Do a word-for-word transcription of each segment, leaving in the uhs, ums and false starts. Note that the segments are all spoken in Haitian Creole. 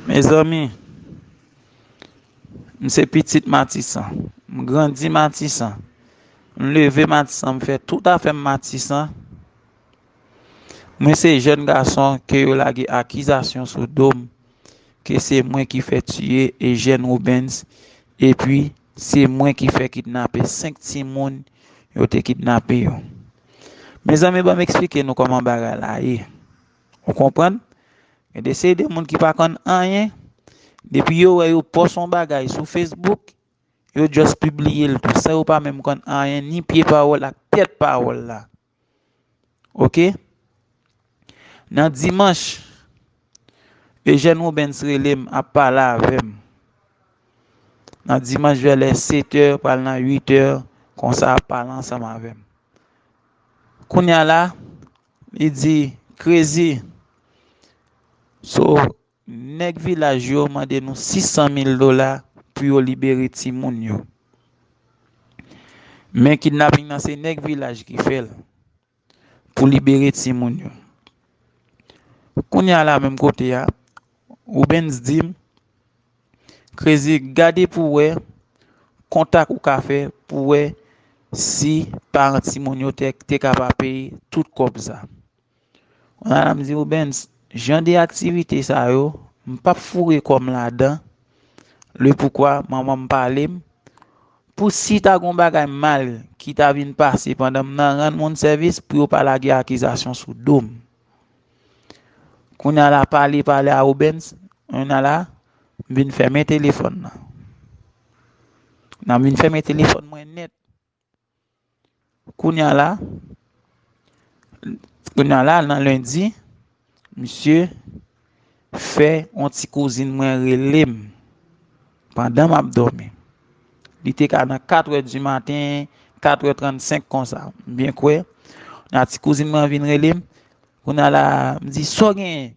Mezanmi, m se pitit Matisan. M grandi Matisan. M leve Matisan. M fè tout afè m Matisan. Mwen se jèn gason ke yo lage akizasyon sou do m ke se mwen ki fè tiye Eugène Roubens, epi se mwen ki fè kidnape senk timoun yo te kidnape yo. Mezanmi, ban m eksplike nou kòman bagay la ye. Ou konprann? Gen de seri de moun ki pa konn anyen, depi yo wè yo pòs yon bagay sou Facebook, yo just pibliye l tou, san yo pa menm konn anyen, ni pye pawòl ak tèt pawòl la. Oke? Nan dimanch, Eugène Roubens rele m, ap pale avè m. Nan dimanch, vè lè sèt è, pral nan uit è, konsa ap pale ansanm avè m. Kounye a la, li di, Crazy, so, nèg vilaj yo mande nou sis san mil dola pou yo libere timoun yo. Men kidnaping nan se nèg vilaj ki fè l pou libere timoun yo. Kounye a la menm kote a, Roubens di m, Crazy, gade pou wè kontak ou ka fè pou wè si paran timoun yo te, te ka pa peye tout kòb sa. Kounye a la m di Roubens, jan de aktivite sa yo, m p ap foure kò m ladan. Le poukwa, manman m pale m, pou si ta gon bagay mal ki ta vin pase pandan m nan rann moun sèvis, pou yo pa lage akizasyon sou do m. Kounye a la pale, pale a Roubens, kounye a la, m vin fèmen telefòn nan. Nan m vin fèmen telefòn mwen nèt. Kounye a la, kounye a la, nan lendi, misye fè yon ti kouzin mwen rele m pandan m ap dòmi. Li te ka nan kat è di maten, kat è trannsenk konsa. M byen kwè, nan ti kouzin mwen vin rele m. Kounye a la, m di, "Sa w genyen?"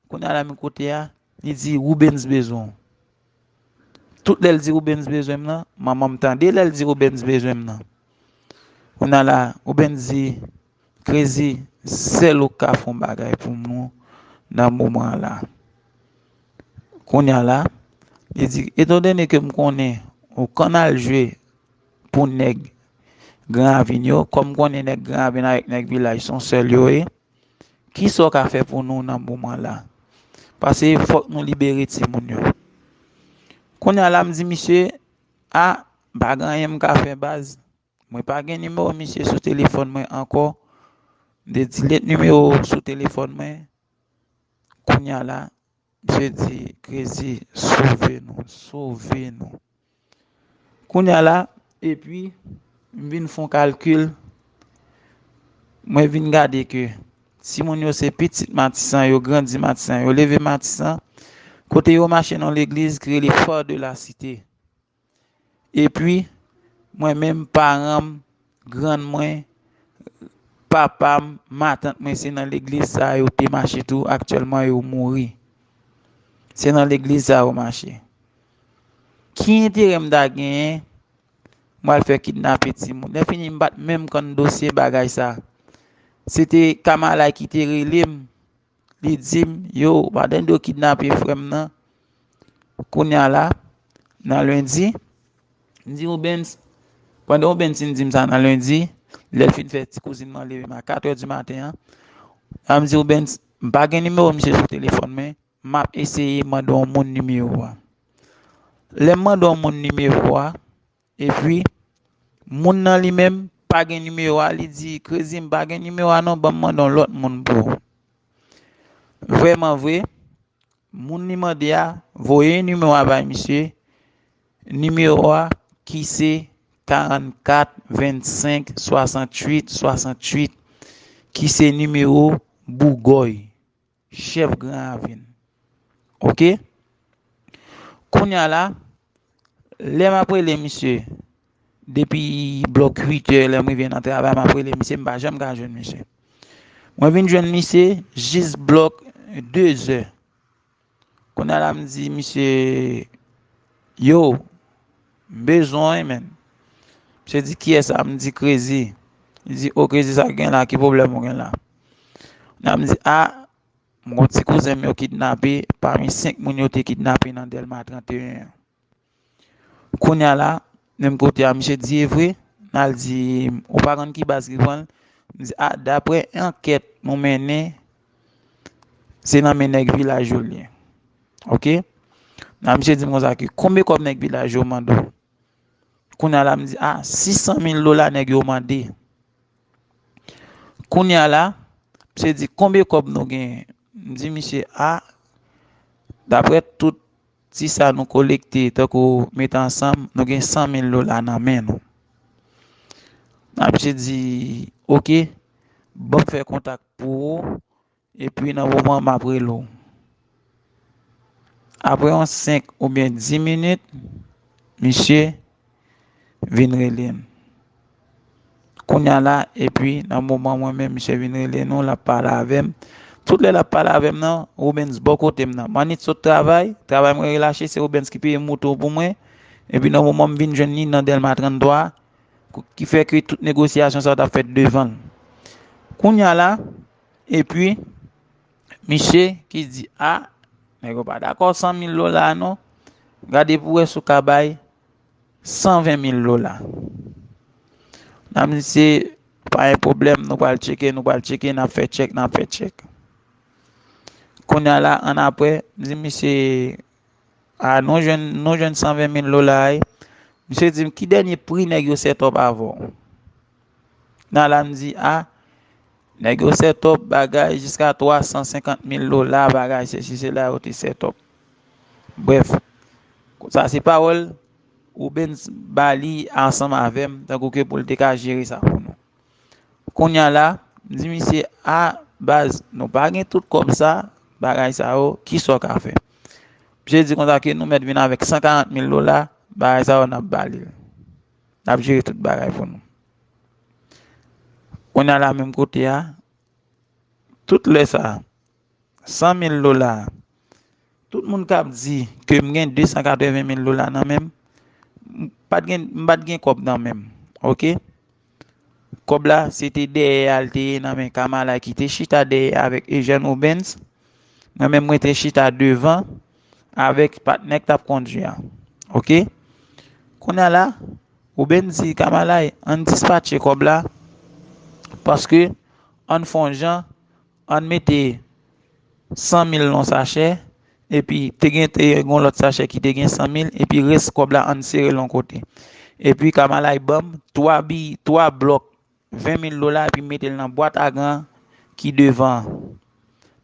Kounye a la, men kote a, li di, "Roubens bezwen w." Tout lè l di Roubens bezwen m nan, manman m tande lè l di Roubens bezwen m nan. Kounye a la, Roubens di, "Crazy, sèl ou k ka fè yon bagay pou nou nan moman an la." Kounye a la, li di, "Etandone ke m konnen ou konn al jwe pou nèg Gran Ravin yo, kòm m konnen nèg Gran Ravin avèk nèg vilaj se yon sèl yo ye, kisa w ka fè pou nou nan moman la? Paske fòk nou libere timoun yo." Kounye a la, m di misye, "A, pa gen anyen m ka fè, baz. Mwen pa gen nimewo misye sou telefòn mwen ankò. M te delete nimewo sou telefòn mwen." Kounye a la, misye di, "Crazy, sove nou, sove nou." Kounye a la, epi, m vin fè yon kalkil, mwen vin gade ke timoun yo se pitit Matisan, yo grandi Matisan, yo leve Matisan, kote yo mache nan legliz ki rele Phare de la Cité. Epi, mwen menm, paran m, grann mwen, papa m, matant mwen, se nan legliz sa yo te mache tou, aktyèlman yo mouri. Se nan legliz sa yo mache. Ki enterè m ta genyen, mwen al fè kidnape timoun? Lè fini, m pa t menm konn dosye bagay sa. Se te Kamalay ki te rele m, li di m, "Yo, madanm yo kidnape frè m nan." Kounye a la, nan lendi, m di Roubens, pandan Roubens fin di m sa nan lendi, lè l fin fè ti kouzin mwen leve m a kat è di maten an, la m di Roubens, "M pa gen nimewo misye sou telefòn mwen, m ap eseye mande yon moun nimewo a." Lè m mande yon moun nimewo a, epi moun nan li menm pa gen nimewo a, li di, "Crazy, m pa gen nimewo a non, ban m mande yon lòt moun pou ou." Vrèman vre, moun li mande a voye nimewo a bay misye, nimewo a ki se karannkat vennsenk swasanntuit swasanntuit, ki se nimewo Bougòy, chèf Gran Ravin. Oke? Kounye a la, lè m ap rele misye, depi blòk uit è, lè m rive nan travay, m ap rele misye, m pa janm ka jwenn misye. Mwen vin jwenn misye jis blòk de zè. Kounye a la, m di misye, "Yo, m bezwen w, men." Misye di, "Kiyès sa?" M di, "Crazy." Li di, "O, Crazy, sa k gen la? Ki pwoblèm ou gen la?" Kounye a m di, "A, m gon ti kouzen m yo kidnape pami senk moun yo te kidnape nan Dèlma trannteyen an. Kounye a la, menm kote a, misye di, e vre? N al di, ou pa konn ki baz ki pran l? M di, a, daprè ankèt nou mennen, se nan men nèg vilaj yo l ye. Oke? Nan misye di m konsa ke, konbyen kòb nèg vilaj yo mande w? Kounye a la, m di, a, sis san mil dola nèg yo mande. Kounye a la, misye di, konbyen kòb nou genyen? M di misye, a, daprè tout ti sa nou kolekte, tankou mete ansanm, nou gen san mil dola nan men nou. Nan misye di, oke, ban m fè kontak pou ou, epi nan moman m ap rele w. Apre yon senk oubyen dis minit, misye vin rele m. Kounye a la, epi nan moman mwen menm, misye vin rele nou, l ap pale avè m. Tout lè l ap pale avè m nan, Rubens bò kote m nan. M annik sot travay, travay mwen relache, se Rubens ki peye moto pou mwen. Epi nan moman m vin jwenn li nan Dèlma tranntwa, ki fè ke tout negosyasyon sa yo t ap fèt devan l. Kounye a la, epi, misye ki di, a, nèg yo pa dakò san mil dola non. Gade pou wè si w ka bay san ven mil dola. Nan misye, pa gen pwoblèm, nou pral tcheke, nou pral tcheke, n ap fè tchèk, n ap fè tchèk. Kounye a la, annapre, m di misye, a, nou jwenn, nou jwenn san ven mil dola a, wi. Misye di m, ki dènye pri nèg yo set up avè w? Nan la, m di, a, nèg yo set up bagay jiska twa san senkant mil dola, bagay sesi sela yo te set up. Brèf, sa se pawòl Rubens ba li ansanm avè m, tankou ke pou l te ka jere sa pou nou. Kounye a la, m di misye, a, baz, nou pa gen tout kòb sa, bagay sa yo, kisa w ka fè? Misye di konsa ke nou mèt vin avèk san karant mil dola, bagay sa yo n ap ba li l. N ap jere tout bagay pou nou. Kounye a la menm kote a, tout lè sa, san mil dola, tout moun k ap di ke m gen de san katreven mil dola nan men m, m pa t gen, m pa t gen kòb nan men m, oke? Kòb la, se te dèyè a l te ye nan men Kamala ki te chita dèyè avèk Eugène Rubens. Mwen menm, mwen te chita devan avèk patnè k t ap kondui a. Oke? Kounye a la, Rubens di Kamala, ann dispatche kòb la, paske ann fè yon jan, ann mete san mil nan sachè, epi te gen, te gen yon lòt sachè ki te gen san mil, epi rès kòb la ann sere l yon kote. Epi Kamala ban m twa bi, twa blòk ven mil dola, epi mete l nan bwat a gan ki devan an.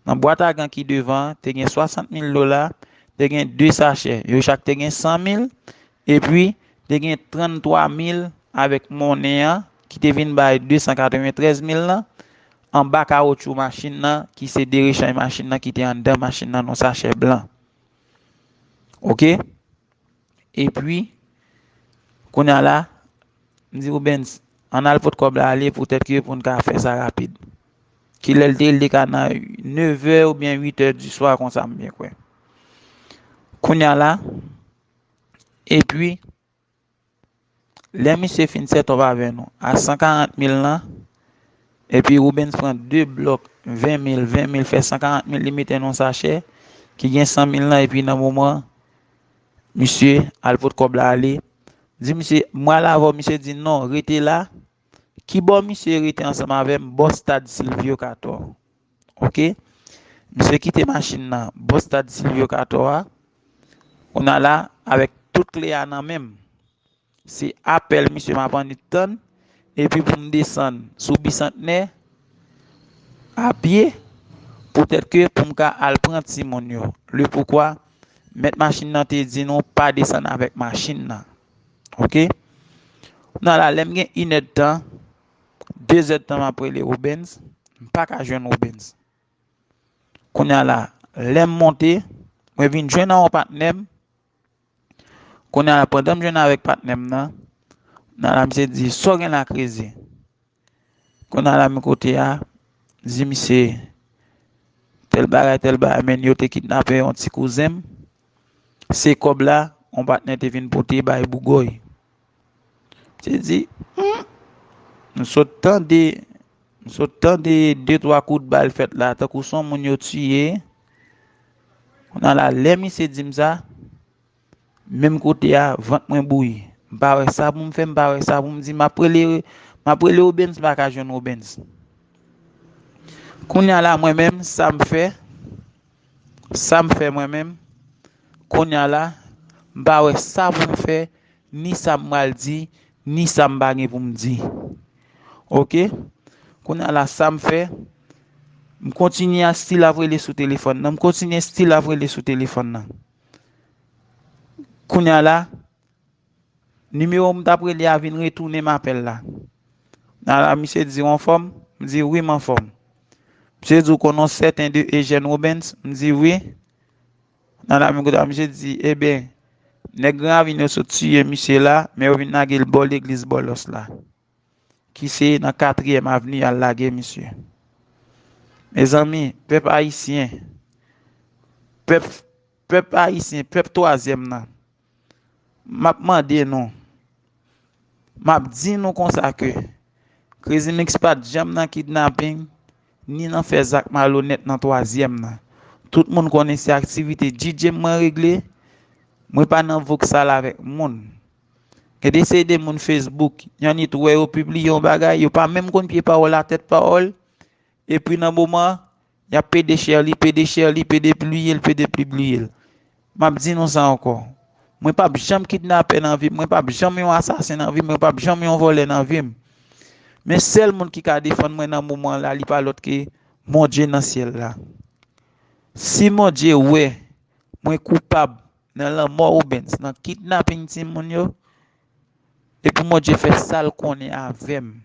Nan bwat a gan ki devan an, te gen swasant mil dola, te gen de sachè. Yo chak te gen san mil, epi te gen tranntwa mil avèk monnen an, ki te vin bay de san katreventrèz mil lan, anba kawotchou machin nan, ki se derechèy machin nan ki te anndan machin nan nan sachè blan. Oke? Epi, kounye a la, m di Rubens, ann al pot kòb la ale poutèt ke pou n ka fè sa rapid. Kilè l te ye, l te ka nan nevè oubyen uitè di swa konsa, m byen kwè. Kounye a la, epi, lè misye fin set up avè nou a san karant mil lan, epi Rubens pran de blòk ven mil, ven mil fè san karant mil, li mete nan yon sachè ki gen san mil lan, epi nan moman, misye al pot kòb la ale. Di misye, mwen al avè w, misye di non, rete la. Ki bò misye rete ansanm avè m? Bò stad Silvio Cator. Oke? Misye kite machin nan bò stad Silvio Cator a. Kounye a la, avèk tout kle a nan men m, se apèl misye m ap annik tann, epi pou m desann sou Bisantnè a pye, poutèt ke pou m ka al pran timoun yo. Le poukwa, mèt machin nan te di nou pa desann avèk machin nan. Oke? Kounye a la, lè m gen inèdtan, dezèdtan m ap rele Rubens, m pa ka jwenn Rubens. Kounye a la, lè m monte, mwen vin jwenn ak yon patnè m. Kounye a la, pandan m jwenn avèk patnè m nan, nan la misye di, sa w gen la Krezi? Kounye a la, men kote a, di misye, tèl bagay, tèl bagay, men yo te kidnape yon ti kouzen m. Se kòb la, yon patnè te vin pote bay Bougòy. Misye di, hmm, m sot tande M sot tande de twa kout bal fèt la, tankou se yon moun yo tiye. Kounye a la, lè misye di m sa, menm kote a, vant mwen bouyi. M pa wè sa pou m fè, m pa wè sa pou m di. M ap rele, m ap rele Obens, m pa ka jwenn Obens. Kounye a la, mwen menm, sa m fè, sa m fè mwen menm, kounye a la, m pa wè sa pou m fè, ni sa m pral di, ni sa m pa gen pou m di. Oke? Kounye a la, sa m fè, m kontinye a still ap rele sou telefòn nan. M kontinye still ap rele sou telefòn nan. Kounye a la, nimewo m t ap rele a vin retounen m apèl la. Nan la, misye di, "W anfòm?" M di, "Wi, m anfòm." Misye di, "W konn yon sèten de Eugène Robens?" M di, "Wi." Nan la menm kote a, misye di, "Ebyen, nèg Gran Ravin yo sot tiye misye la, men yo vin lage l bò legliz Bòlòs la, ki se nan katriyèm avni y al lage misye." Mezanmi, pèp ayisyen, pèp, pèp ayisyen, pèp twazyèm nan, m ap mande nou, m ap di nou konsa ke Crazy Mix pa t janm nan kidnaping, ni nan fè zak malonèt nan twazyèm nan. Tout moun konnen se aktivite D J mwen regle. Mwen pa nan voksal avèk moun. Gen de seri de moun Facebook, y annit wè yo pibliye yon bagay, yo pa menm konn pye pawòl a tèt pawòl, epi nan moman, y ap pede share li, pede share li, pede pibliye l, pede pibliye l. M ap di nou sa ankò. Mwen p ap janm kidnapè nan vi m, mwen p ap janm yon asasen nan vi m, mwen p ap janm yon vòlè nan vi m. Men sèl moun ki ka defann mwen nan moman la, li pa lòt ke Bondye nan syèl la. Si Bondye wè mwen koupab nan lanmò Obens, nan kidnaping timoun yo, e pou Bondye fè sa l konnen avè m.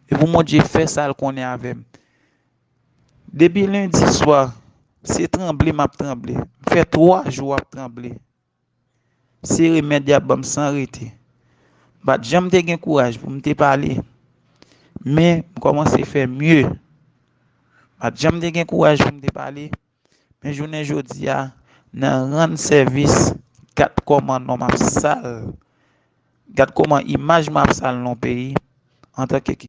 E pou Bondye fè sa l konnen avè m. Depi lendi swa, se tranble m ap tranble. M fè twa jou ap tranble. Se remèd y ap ban m san rete. M pa t janm te gen kouraj pou m te pale. Men, m kòmanse fè mye. M pa t janm te gen kouraj pou m te pale. Men jounen jodi a, nan rann sèvis, gad kòman non m ap sal. Gad kòman imaj m ap sal nan peyi, antanke